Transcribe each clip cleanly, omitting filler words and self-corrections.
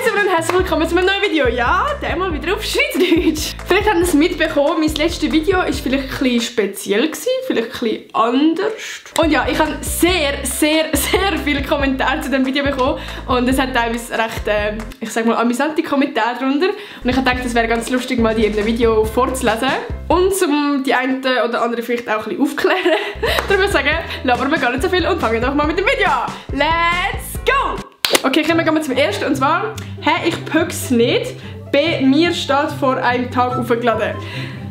zusammen und herzlich willkommen zu einem neuen Video. Ja, diesmal wieder auf Schweizerdeutsch. Vielleicht habt ihr es mitbekommen, mein letztes Video war vielleicht ein bisschen speziell, vielleicht ein bisschen anders. Und ja, ich habe sehr viele Kommentare zu diesem Video bekommen. Und es hat teilweise recht, ich sag mal, amüsante Kommentare darunter. Und ich habe gedacht, es wäre ganz lustig, mal die in einem Video vorzulesen. Und um die eine oder andere vielleicht auch ein bisschen aufklären. Darum würde ich sagen, labern wir gar nicht so viel und fangen doch mal mit dem Video an. Let's go! Okay, kommen wir zum ersten. Und zwar, hey, ich pöck's nicht. B, mir steht vor einem Tag aufgeladen.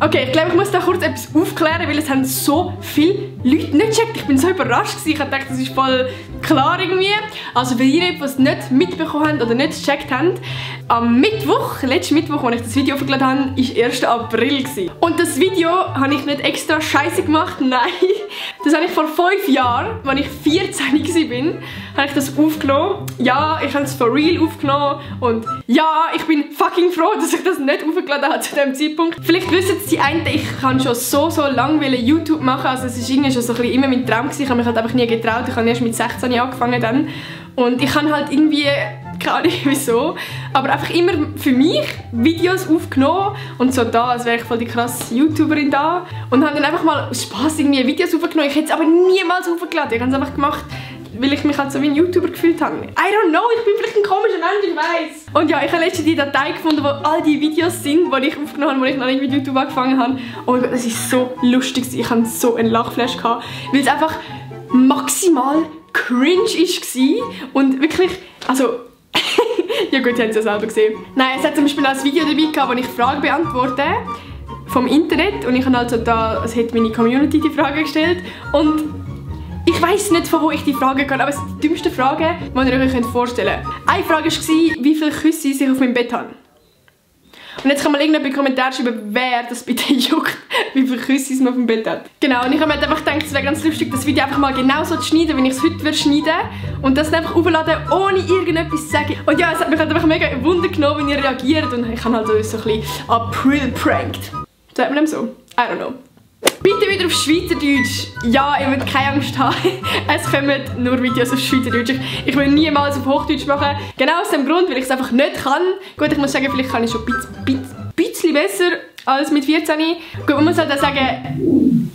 Okay, ich glaube, ich muss da kurz etwas aufklären, weil es haben so viele Leute nicht gecheckt. Ich bin so überrascht gewesen. Ich habe gedacht, das ist voll klar irgendwie. Also für diejenigen, die es nicht mitbekommen haben oder nicht gecheckt haben, am Mittwoch, letzten Mittwoch, als ich das Video aufgeladen habe, war 1. April gewesen. Und das Video habe ich nicht extra scheiße gemacht, nein. Das habe ich vor 5 Jahren, als ich 14 war, habe ich das aufgenommen. Ja, ich habe es for real aufgenommen. Und ja, ich bin fucking froh, dass ich das nicht aufgeladen habe zu diesem Zeitpunkt. Vielleicht wissen es die einen, ich kann schon so lange YouTube machen. Also es war irgendwie schon so ein bisschen immer mein Traum gewesen. Ich habe mich halt einfach nie getraut. Ich habe erst mit 16 angefangen dann. Und ich habe halt irgendwie, keine Ahnung wieso, aber einfach immer für mich Videos aufgenommen und so da, als wäre ich voll die krasse YouTuberin da. Und habe dann einfach mal aus Spaß irgendwie Videos aufgenommen. Ich hätte es aber niemals aufgeladen. Ich habe es einfach gemacht, weil ich mich halt so wie ein YouTuber gefühlt habe. I don't know, ich bin vielleicht ein komischer Mensch, ich weiss. Und ja, ich habe letztens die Datei gefunden, wo all die Videos sind, die ich aufgenommen habe, als ich noch nicht mit YouTube angefangen habe. Oh mein Gott, das ist so lustig. Ich hatte so einen Lachflash gehabt, weil es einfach maximal cringe war. Und wirklich, also, ja gut, ihr habt es ja selber gesehen. Nein, es hat zum Beispiel auch ein Video dabei gehabt, wo ich Fragen beantworte vom Internet. Und ich habe also da, es hat meine Community die Frage gestellt. Und ich weiss nicht, von wo ich die Fragen kann, aber es sind die dümmsten Fragen, die ihr euch vorstellen könnt. Eine Frage war, wie viele Küsse ich auf meinem Bett habe. Und jetzt kann mal irgendjemand in die Kommentare schreiben, wer das bitte juckt, wie viele Küsse man auf dem Bett hat. Genau, und ich habe mir einfach gedacht, es wäre ganz lustig, das Video einfach mal genauso zu schneiden, wie ich es heute schneiden würde. Und das dann einfach aufladen, ohne irgendetwas zu sagen. Und ja, es hat mich halt einfach mega Wunder genommen, wie ihr reagiert. Und ich habe halt so ein bisschen April-pranked. Sagt man dem so? I don't know. Bitte wieder auf Schweizerdeutsch. Ja, ihr müsst keine Angst haben. Es kommen nur Videos auf Schweizerdeutsch. Ich will niemals auf Hochdeutsch machen. Genau aus dem Grund, weil ich es einfach nicht kann. Gut, ich muss sagen, vielleicht kann ich schon ein bisschen besser als mit 14. Gut, man muss halt auch sagen,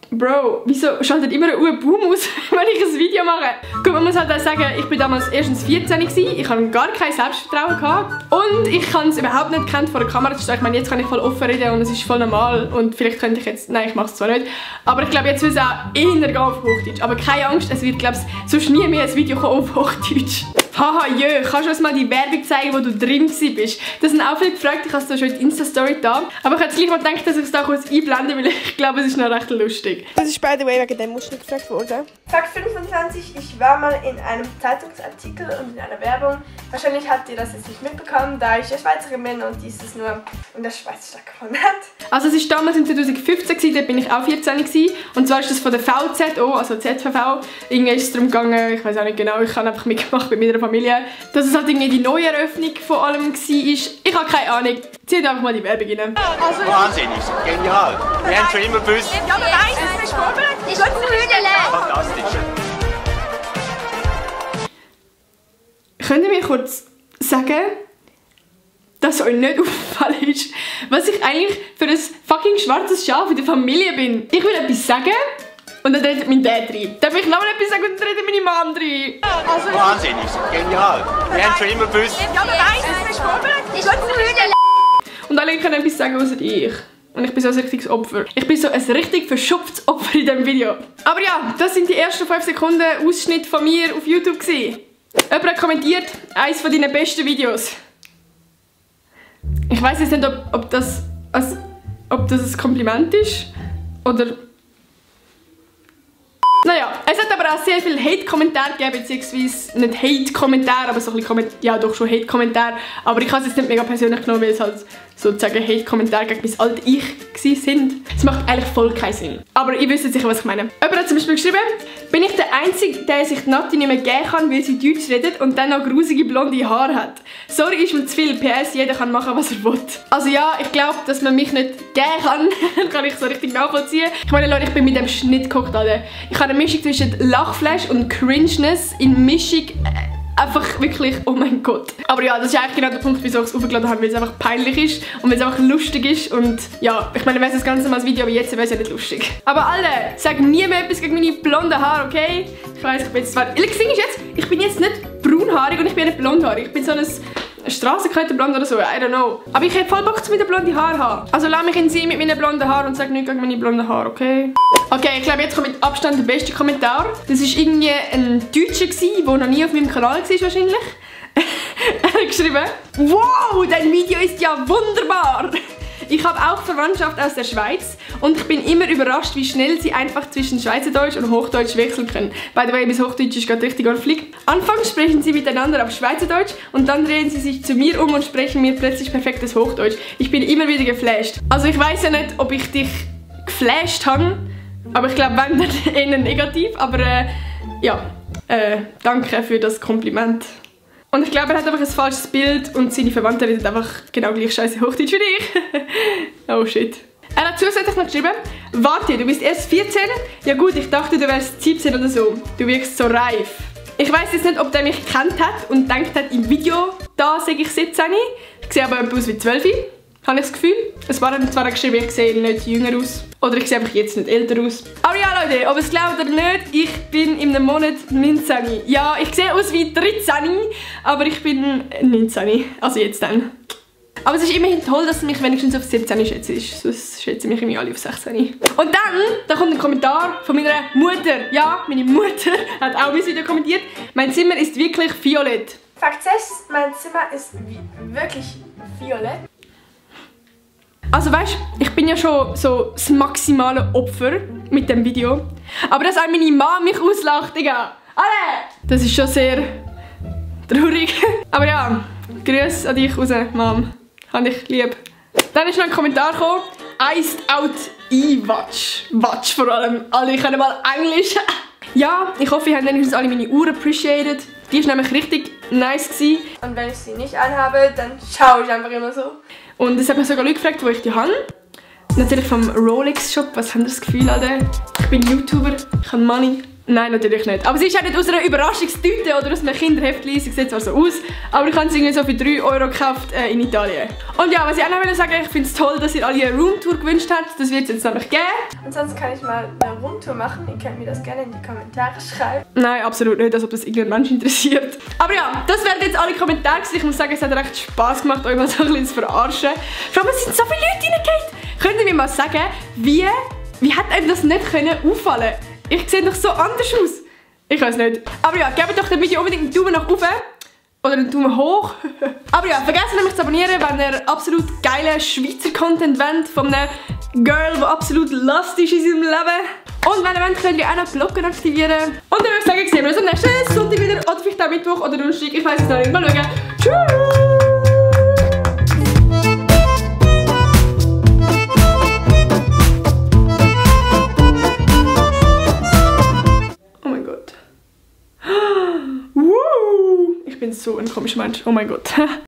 Bro, wieso schaltet immer ein Boom aus, wenn ich ein Video mache? Gut, man muss halt auch sagen, ich war damals erstens 14 gewesen, ich hatte gar kein Selbstvertrauen gehabt und ich kann es überhaupt nicht gekannt, vor der Kamera zu stehen. Ich meine, jetzt kann ich voll offen reden und es ist voll normal und vielleicht könnte ich jetzt, nein, ich mache es zwar nicht, aber ich glaube, jetzt will es auch eher gehen auf Hochdeutsch. Aber keine Angst, es wird, glaube ich, sonst nie mehr ein Video kommen auf Hochdeutsch. Haha, jö, kannst du uns mal die Werbung zeigen, wo du drin bist? Das sind auch viele gefragt, ich habe es da schon in die Insta-Story da. Aber ich habe jetzt gleich mal gedacht, dass ich es da kurz einblende, weil ich glaube, es ist noch recht lustig. Das ist by the way wegen dem Muster gefragt worden. Fakt 25, ich war mal in einem Zeitungsartikel und in einer Werbung. Wahrscheinlich habt ihr das jetzt nicht mitbekommen, da ich ja Schweizerin bin und dieses nur in der Schweiz stattgefunden hat. Also es war damals in 2015, da bin ich auch 14 gewesen. Und zwar ist das von der VZO, also ZVV. Irgendwie ist es darum gegangen, ich weiß auch nicht genau, ich habe einfach mitgemacht bei meiner Familie, dass es halt irgendwie die Neueröffnung von allem war. Ich habe keine Ahnung. Zieht einfach mal die Werbung rein. Also, wahnsinnig, genial. Wir haben schon immer gewusst. Ja, aber weißt du, es ist vorbereitet. Ich wollte es nicht. Fantastisch. Könnt ihr mir kurz sagen, dass euch nicht aufgefallen ist, was ich eigentlich für ein fucking schwarzes Schaf in der Familie bin? Ich will etwas sagen und dann redet mein Dad rein. Dann will ich noch etwas sagen und dann redet meine Mom rein. Also, wahnsinnig, genial. Wir haben schon immer gewusst. Ja, aber weißt du, es ist vorbereitet. Ich wollte es nicht. Und alle können etwas sagen, außer ich. Und ich bin so ein richtiges Opfer. Ich bin so ein richtig verschupftes Opfer in diesem Video. Aber ja, das sind die ersten 5 Sekunden Ausschnitt von mir auf YouTube gewesen. Jemand hat kommentiert, eines von deinen besten Videos. Ich weiß jetzt nicht, ob das ein Kompliment ist oder... Naja, es hat aber auch sehr viele Hate-Kommentare gegeben, beziehungsweise nicht Hate-Kommentare, aber so ein bisschen ja doch schon Hate-Kommentare. Aber ich habe es jetzt nicht mega persönlich genommen, weil es halt sozusagen Hate-Kommentare gegen mein altes Ich sind. Es macht eigentlich voll keinen Sinn. Aber ihr wisst sicher, was ich meine. Jemand hat zum Beispiel geschrieben, bin ich der Einzige, der sich die Nati nicht mehr geben kann, weil sie Deutsch redet und dann noch grusige blonde Haare hat. Sorry, ist mir zu viel. PS, jeder kann machen, was er will. Also ja, ich glaube, dass man mich nicht geben kann. Kann ich so richtig nachvollziehen. Ich meine, Leute, ich bin mit dem Schnitt geguckt, Alter. Ich habe eine Mischung zwischen Lachflash und Cringeness in Mischung. einfach wirklich, oh mein Gott. Aber ja, das ist eigentlich genau der Punkt, wieso ich es aufgeladen habe, weil es einfach peinlich ist und weil es einfach lustig ist. Und ja, ich meine, wäre es das Ganze mal als Video, aber jetzt wäre es ja nicht lustig. Aber alle, sag nie mehr etwas gegen meine blonden Haare, okay? Ich weiss, ich bin jetzt zwar... Das Ding ist jetzt, ich bin jetzt nicht braunhaarig und ich bin nicht blondhaarig. Ich bin so ein Strassenkletterblond oder so, I don't know. Aber ich hätte voll Bock, zu mit blonden Haaren haben. Also lass mich in sie mit meinen blonden Haaren und sag nichts gegen meine blonden Haare, okay? Okay, ich glaube, jetzt kommt mit Abstand der beste Kommentar. Das war irgendwie ein Deutscher, der noch nie auf meinem Kanal war wahrscheinlich. Er hat geschrieben: Wow, dein Video ist ja wunderbar! Ich habe auch Verwandtschaft aus der Schweiz und ich bin immer überrascht, wie schnell sie einfach zwischen Schweizerdeutsch und Hochdeutsch wechseln können. By the way, bis Hochdeutsch ist gerade richtig on fleek. Anfangs sprechen sie miteinander auf Schweizerdeutsch und dann drehen sie sich zu mir um und sprechen mir plötzlich perfektes Hochdeutsch. Ich bin immer wieder geflasht. Also ich weiß ja nicht, ob ich dich geflasht habe, aber ich glaube, wenn, dann eher negativ. Aber ja, danke für das Kompliment. Und ich glaube, er hat einfach ein falsches Bild und seine Verwandten reden einfach genau gleich scheiße Hochdeutsch wie ich. Oh shit. Er hat zusätzlich noch geschrieben: Warte, du bist erst 14? Ja gut, ich dachte, du wärst 17 oder so. Du wirkst so reif. Ich weiß jetzt nicht, ob der mich gekannt hat und denkt hat, im Video, da sage ich 17. Ich sehe aber aus wie 12. Habe ich das Gefühl. Es war dann zwar geschrieben, ich sehe nicht jünger aus. Oder ich sehe einfach jetzt nicht älter aus. Aber ja Leute, ob ihr es glaubt oder nicht, ich bin in einem Monat 19. Ja, ich sehe aus wie 13, aber ich bin 19. Also jetzt dann. Aber es ist immerhin toll, dass mich wenigstens auf 17 schätze. Sonst schätze ich mich alle auf 16. Und dann kommt ein Kommentar von meiner Mutter. Ja, meine Mutter hat auch mein Video kommentiert. Mein Zimmer ist wirklich violett. Fakt 6, mein Zimmer ist wirklich violett. Also weißt du, ich bin ja schon so das maximale Opfer mit dem Video. Aber dass auch meine Mama mich auslacht, Digga. Alle! Das ist schon sehr traurig. Aber ja, Grüße an dich raus, Mom. Hab dich lieb. Dann ist noch ein Kommentar gekommen. Iced out E-Watch. Watch vor allem. Alle können mal Englisch. Ja, ich hoffe, ihr habt wenigstens alle meine Uhr appreciated. Die war nämlich richtig nice gewesen. Und wenn ich sie nicht anhabe, dann schaue ich einfach immer so. Und es hat mich sogar Leute gefragt, wo ich die habe. Natürlich vom Rolex Shop. Was haben das Gefühl, Alter? Ich bin YouTuber, ich habe Money. Nein, natürlich nicht. Aber sie ist auch nicht aus einer Überraschungstüte oder aus einem Kinderheftchen. Sie sieht zwar so aus, aber ich habe sie irgendwie so für 3 € gekauft in Italien. Und ja, was ich auch noch sagen wollte, ich finde es toll, dass ihr alle eine Roomtour gewünscht habt. Das wird es jetzt nämlich geben. Und sonst kann ich mal eine Roomtour machen. Ihr könnt mir das gerne in die Kommentare schreiben. Nein, absolut nicht, als ob das irgendein Mensch interessiert. Aber ja, das wären jetzt alle Kommentare. Ich muss sagen, es hat recht Spass gemacht, euch mal so ein bisschen zu verarschen. Vor allem, es sind so viele Leute reingegangen. Könnt ihr mir mal sagen, wie hat einem das nicht auffallen können? Ich sehe doch so anders aus. Ich weiß nicht. Aber ja, gebt doch dem Video unbedingt einen Daumen nach oben. Oder einen Daumen hoch. Aber ja, vergesst nicht, mich zu abonnieren, wenn ihr absolut geilen Schweizer Content wollt. Von einem Girl, die absolut lost ist in seinem Leben. Und wenn ihr wollt, könnt ihr auch noch die Glocken aktivieren. Und dann würde ich sagen, sehen wir uns am nächsten Sonntag wieder. Oder vielleicht auch Mittwoch oder Donnerstag. Ich weiß es noch nicht. Mal schauen. Tschüss! Ich bin so ein komischer Mensch. Oh mein Gott.